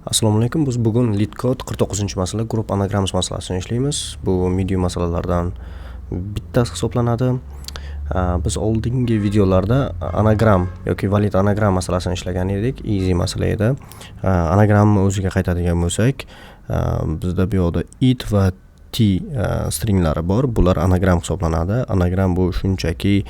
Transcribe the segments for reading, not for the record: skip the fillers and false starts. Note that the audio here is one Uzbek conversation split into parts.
Assalomu alaykum. Biz bugun LeetCode 49-masala group anagrams masalasini ishlaymiz. Bu medium masalalardan bittasi hisoblanadi. Biz oldingi videolarda anagram yoki valid anagram masalasini ishlagan edik. Easy masala edi. Anagramni o'ziga qaytadigan bo'lsak, bizda bu yoqda it va t stringlari bor. Bular anagram hisoblanadi. Anagram bu shunchaki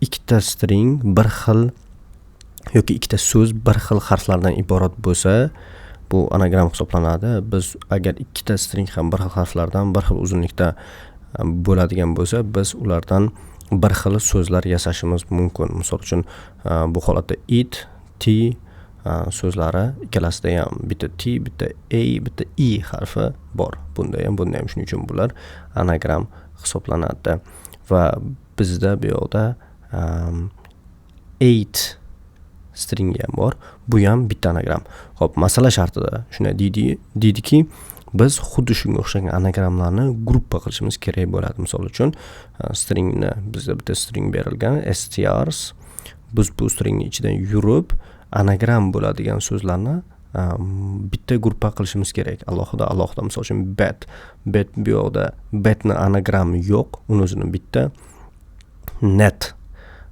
ikkita string bir xil yoki ikkita so'z bir xil harflardan iborat bo'lsa, bu anagram hisoblanadi. Biz agar ikkita string ham bir xil harflardan, bir xil uzunlikda bo'ladigan bo'lsa, biz ulardan bir xil so'zlar yasashimiz mumkin. Misol uchun, bu holatda it, t so'zlari ikkalasida ham bitta t, bitta a, bitta e harfi bor. Bunda ham, bunda ham, shuning uchun bular anagram hisoblanadi. Va bizda bu yoqda 8 string ham bor. Bu ham bitta anagram. Xo'p, masala shartida shunday deydiki, biz xuddi shunga o'xshagan anagramlarni gruppa qilishimiz kerak bo'ladi. Misol uchun, stringni bizda bitta string berilgan, strs. Biz bu stringni ichidan yurib anagram bo'ladigan so'zlarni bitta gruppa qilishimiz kerak. Alohida alohida, misol uchun bet. Bet bu yoqda betni anagrammi yo'q, uni o'zini bitta, net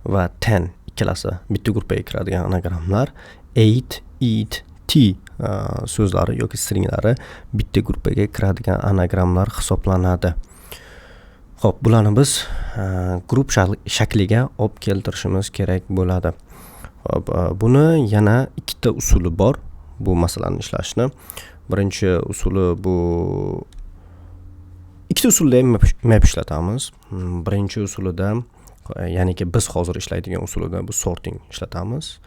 va ten ikkalasi bitta gruppaga kiradigan anagramlar, 8, eat, t so'zlari yoki stringlari bitta gruppaga kiradigan anagramlar hisoblanadi. Xo'p, bularni biz grup shakliga olib keltirishimiz kerak bo'ladi. Xo'p, buni yana ikkita usuli bor bu masalani ishlashni. Birinchi usuli bu ikkita usulda ham map ishlatamiz. Birinchi usulida, ya'niki biz hozir ishlaydigan usulida bu sorting ishlatamiz.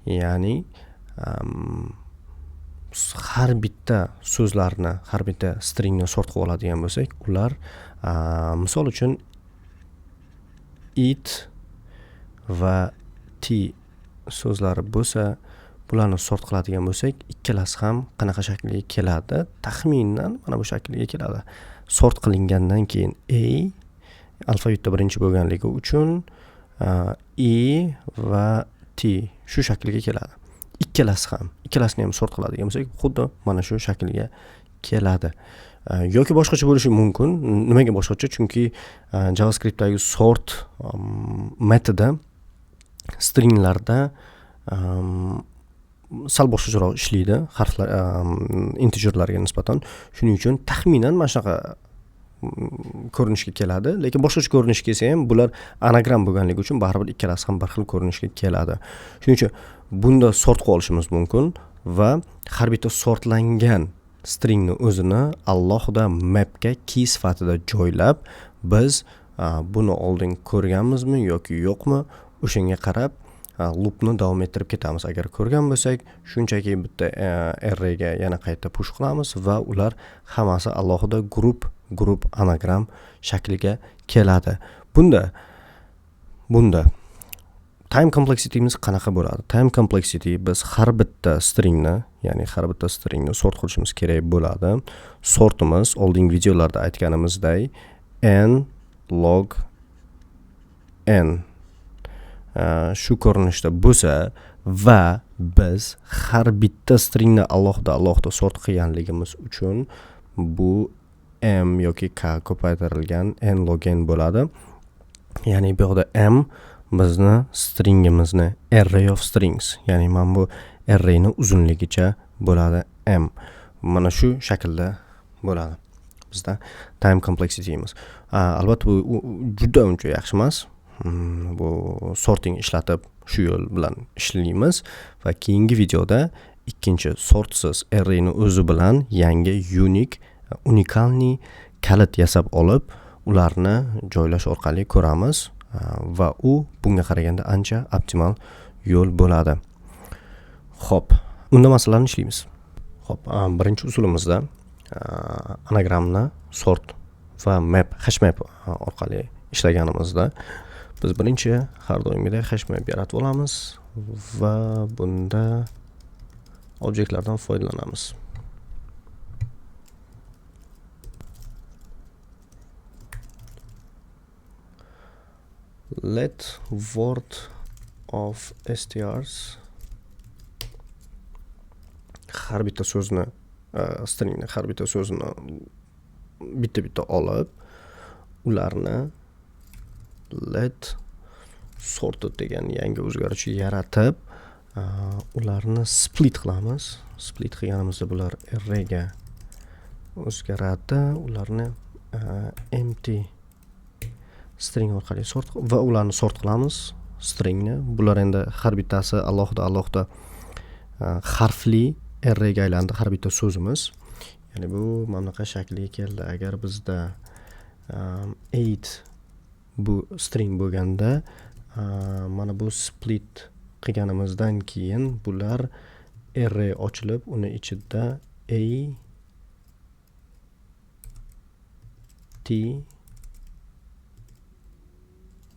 Ya'ni, har bitta so'zlarni, har bitta stringni sort qilib oladigan bo'lsak, ular, misol uchun it va t so'zlari bo'lsa, bularni sort qiladigan bo'lsak, ikkalasi ham qanaqa shaklga keladi? Taxminan mana bu shaklga keladi. Sort qilingandan keyin a alfabetda birinchi bo'lganligi uchun, e va t shu shaklga keladi. Ikkalasi ham, ikkalasini ham sort qiladigan bo'lsak, xuddi mana shu shaklga keladi. Yoki boshqacha bo'lishi mumkin. Nimaga boshqacha? Chunki, JavaScriptdagi sort metodi stringlarda sal boshqacharoq ishlaydi, harflar, integerlarga nisbatan. Shuning uchun taxminan mana shunaqa ko'rinishga keladi, lekin boshqacha ko'rinishga kelsa ham bular anagram bo'lganligi uchun baribir ikkalasi ham bir xil ko'rinishga keladi. Shuning uchun bunda sort qilib olishimiz mumkin va har bitta sortlangan stringni o'zini alohida mapga key sifatida joylab, biz, buni oldin ko'rganmizmi yoki yo'qmi, o'shanga qarab, loopni davom ettirib ketamiz. Agar ko'rgan bo'lsak, shunchaki bitta, arrayga yana qayta push qilamiz va ular hammasi alohida grup anagram shakliga keladi. Bunda time complexity'miz qanaqa bo'ladi? Time complexity biz har bitta stringni, ya'ni har bitta stringni sort qilishimiz kerak bo'ladi. Sortimiz oldingi videolarda aytganimizdek n log n, shu ko'rinishda bo'lsa va biz har bitta stringni alohida alohida sort qilganligimiz uchun bu m yoki k ko'paytirilgan n log n bo'ladi. Ya'ni bu yoqda m bizni stringimizni array of strings, ya'ni mana bu arrayni uzunligicha bo'ladi m. Mana shu shaklda bo'ladi bizda time complexity'miz. Albatta bu juda uncha yaxshi emas. Bu sorting ishlatib shu yo'l bilan ishlaymiz va keyingi videoda ikkinchi sortsiz arrayni o'zi bilan yangi unikalniy kalit yasab olib, ularni joylash orqali ko'ramiz, va u bunga qaraganda ancha optimal yo'l bo'ladi. Xo'p, unda masalani ishlaymiz. Xo'p, birinchi usulimizda, anagramni sort va map, hash map orqali ishlaganimizda biz birinchi har doimgidek hash map yaratib olamiz va bunda obyektlardan foydalanamiz. Let word of strs Har bitta so'zni, stringni har bitta so'zini bitta bitta olib, ularni let sorted degan yangi o'zgaruvchi yaratib, ularni split qilamiz. Split qilganimizda bular arrayga o'zgaradi. Ularni empty string orqali sort va ularni sort qilamiz, stringni. Bular endi har bittasi alohida alohida harfli arrayga aylandi har bitta so'zimiz. Ya'ni bu mana bunaqa shaklga keldi. Agar bizda 8 bu string bo'lganda, mana bu split qilganimizdan keyin bular array ochilib, uni ichida a, t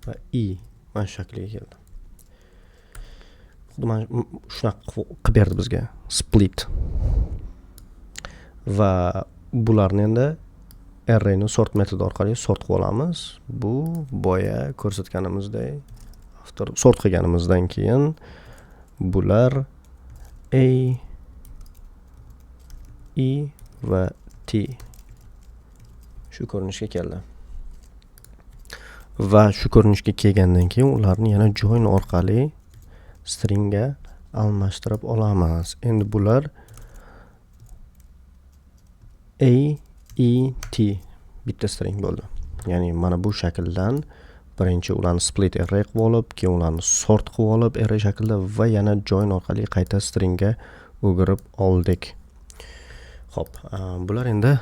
va e mana shu shaklga keldi. Xuddi mana shunaqa qilib berdi bizga split. Va bularni endi arrayni sort metodi orqali sort qilib olamiz. Bu boya ko'rsatganimizdek, after sort qilganimizdan keyin bular a, e va t shu ko'rinishga keldi. Va shu ko'rinishga kelgandan keyin ularni yana join orqali stringga almashtirib olamiz. Endi bular a, e, t bitta string bo'ldi. Ya'ni mana bu shakldan birinchi ularni split array qilib olib, keyin ularni sort qilib olib array shaklida va yana join orqali qayta stringga o'girib oldik. Xo'p, bular endi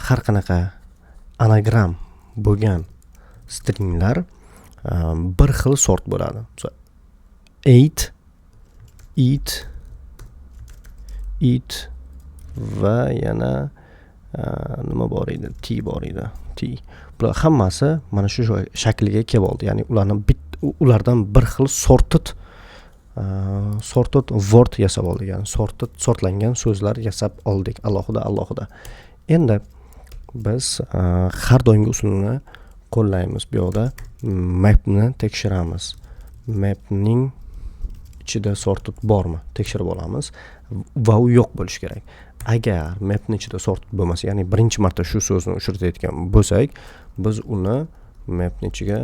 har qanaqa anagram bo'lgan stringlar bir xil sort bo'ladi. Misol, 8, eat, eat va yana nima bor edi? T bor edi. T. Bular hammasi mana shu shaklga kelib oldi. Ya'ni ularni ulardan bir xil sorted word yasab oldik. Ya'ni sorted, sortlangan so'zlar yasab oldik alohida alohida. Endi biz har doimgi usulni qo'llaymiz. Bu yoqda mapni tekshiramiz. Mapning ichida sorted bormi, tekshirib olamiz va u yo'q bo'lishi kerak. Agar mapni ichida sorted bo'lmasa, ya'ni birinchi marta shu so'zni uchratayotgan bo'lsak, biz uni mapni ichiga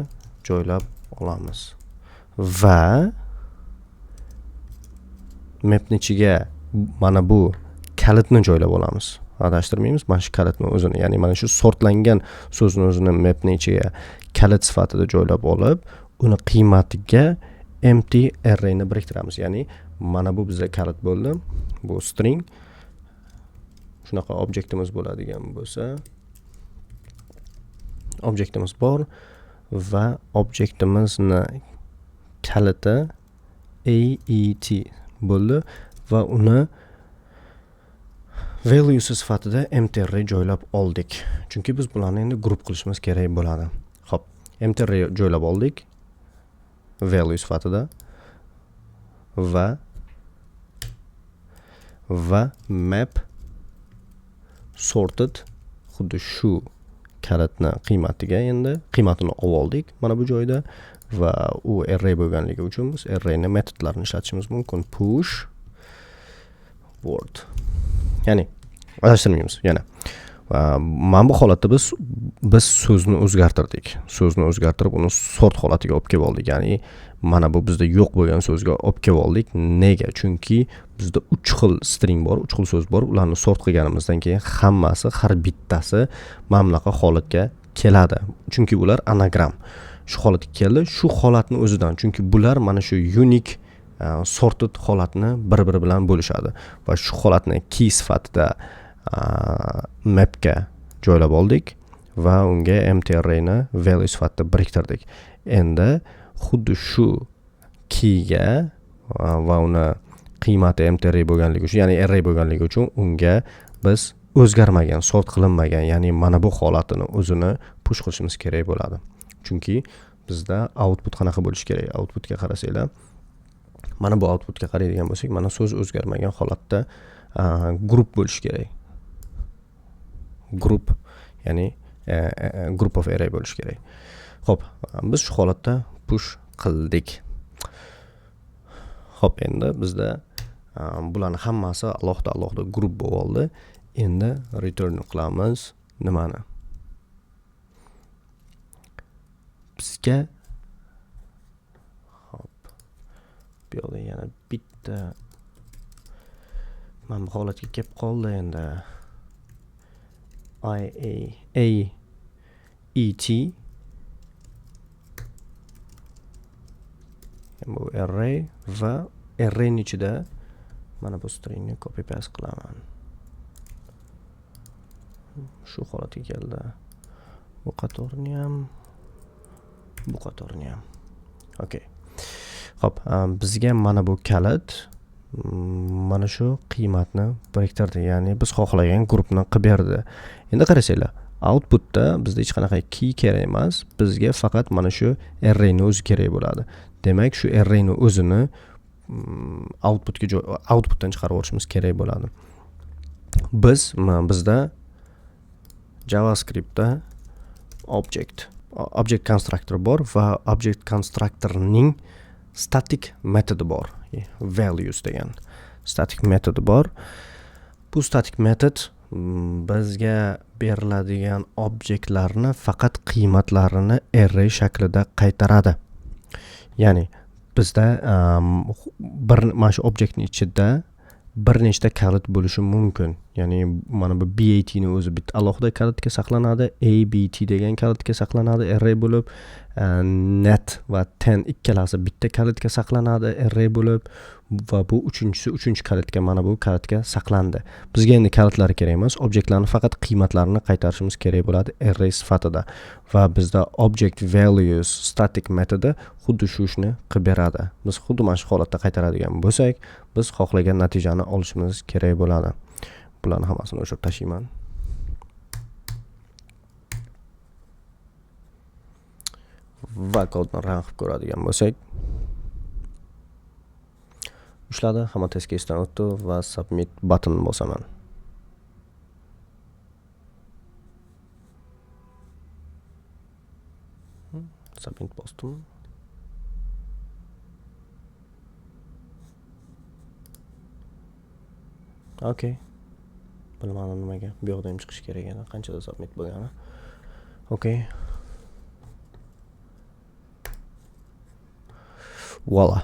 joylab olamiz va mapni ichiga mana bu kalitni joylab olamiz. Adashtirmaymiz, mana shu kalitni o'zini, ya'ni mana shu sortlangan so'zni o'zini mapni ichiga kalit sifatida joylab olib, uni qiymatiga empty arrayni biriktiramiz. Ya'ni mana bu bizda kalit bo'ldi. Bu string. Shunaqa obyektimiz bo'ladigan bo'lsa, obyektimiz bor va obyektimizni kaliti a, e, t bo'ldi va uni valuesi sifatida empty array joylab oldik. Chunki biz bularni endi group qilishimiz kerak bo'ladi. Xo'p, empty array joylab oldik value sifatida va map sorted xuddi shu kalitni qiymatiga endi qiymatini olib oldik mana bu joyda va u array bo'lganligi uchun biz arrayni metodlarini ishlatishimiz mumkin. Push word. Ya'ni adashtirmaymiz yana. Va mana bu holatda biz so'zni o'zgartirdik. So'zni o'zgartirib, uni sort holatiga olib kelib oldik. Ya'ni mana bu bizda yo'q bo'lgan so'zga olib kelib oldik. Nega? Chunki bizda uch xil string bor, uch xil so'z bor. Ularni sort qilganimizdan keyin hammasi, har bittasi mana bunaqa holatga keladi. Chunki ular anagram. Shu holatga keldi. Shu holatni o'zidan, chunki bular mana shu unique sorted holatni bir-biri bilan bo'lishadi va shu holatni key sifatida mapga joylab oldik va unga empty arrayni value sifatida biriktirdik. Endi xuddi shu keyga va uni qiymati empty array bo'lganligi uchun, ya'ni array bo'lganligi uchun unga biz o'zgarmagan, sort qilinmagan, ya'ni mana bu holatini o'zini push qilishimiz kerak bo'ladi. Chunki bizda output qanaqa bo'lishi kerak? Outputga qarasanglar, mana bu outputga qaraydigan bo'lsak, mana so'z o'zgarmagan holatda group bo'lishi kerak. Group, ya'ni group of array bo'lishi kerak. Xo'p, biz shu holatda push qildik. Xo'p, endi bizda Bularni hammasi alohida alohida guruh bo'lib oldi. Endi return qilamiz nimani? Bizga hop, bu yoqda yana bitta mana bu holatga kelib qoldi endi. I A A E T bu array va arrayning ichida mana bu stringni copy paste qilaman. Shu holatga keldi. Bu qatorni ham, bu qatorni ham. Okay. Xo'p, bizga mana bu kalit mana shu qiymatni biriktirdi, ya'ni biz xohlagan guruhni qilib berdi. Endi qarasanglar, outputda bizda hech qanaqa key kerak emas, bizga faqat mana shu arrayni o'zi kerak bo'ladi. Demak, shu arrayni o'zini outputdan chiqarib yuborishimiz kerak bo'ladi. Bizda JavaScriptda object constructor bor va object constructorning static metodi bor, values degan static metodi bor. Bu static metod bizga beriladigan objektlarni faqat qiymatlarini array shaklida qaytaradi. Ya'ni bizda bir mana shu objektning ichida bir nechta kalit bo'lishi mumkin. Ya'ni mana bu BAT ni o'zi bitta alohida kalitga saqlanadi, ABT degan kalitga saqlanadi array bo'lib, net va ten ikkalasi bitta kalitga saqlanadi array bo'lib va bu uchinchisi uchinchi kalitga, mana bu kalitga saqlandi. Bizga endi kalitlar kerak emas, objektlarni faqat qiymatlarini qaytarishimiz kerak bo'ladi array sifatida va bizda object values static metodi xuddi shu ishni qilib beradi. Biz xuddi mana shu holatda qaytaradigan bo'lsak, biz xohlagan natijani olishimiz kerak bo'ladi. Bularni hammasini o'chirib tashlayman. Va kodni run qilib ko'radigan bo'lsak, ushladi, hamma test case'dan o'tdi va submit button bosaman. Submit bosdim. Okay. Bilmadim nimaga. Bu yoqda ham chiqish kerak edi. Qanchada submit bo'lgani. Okay. Voila.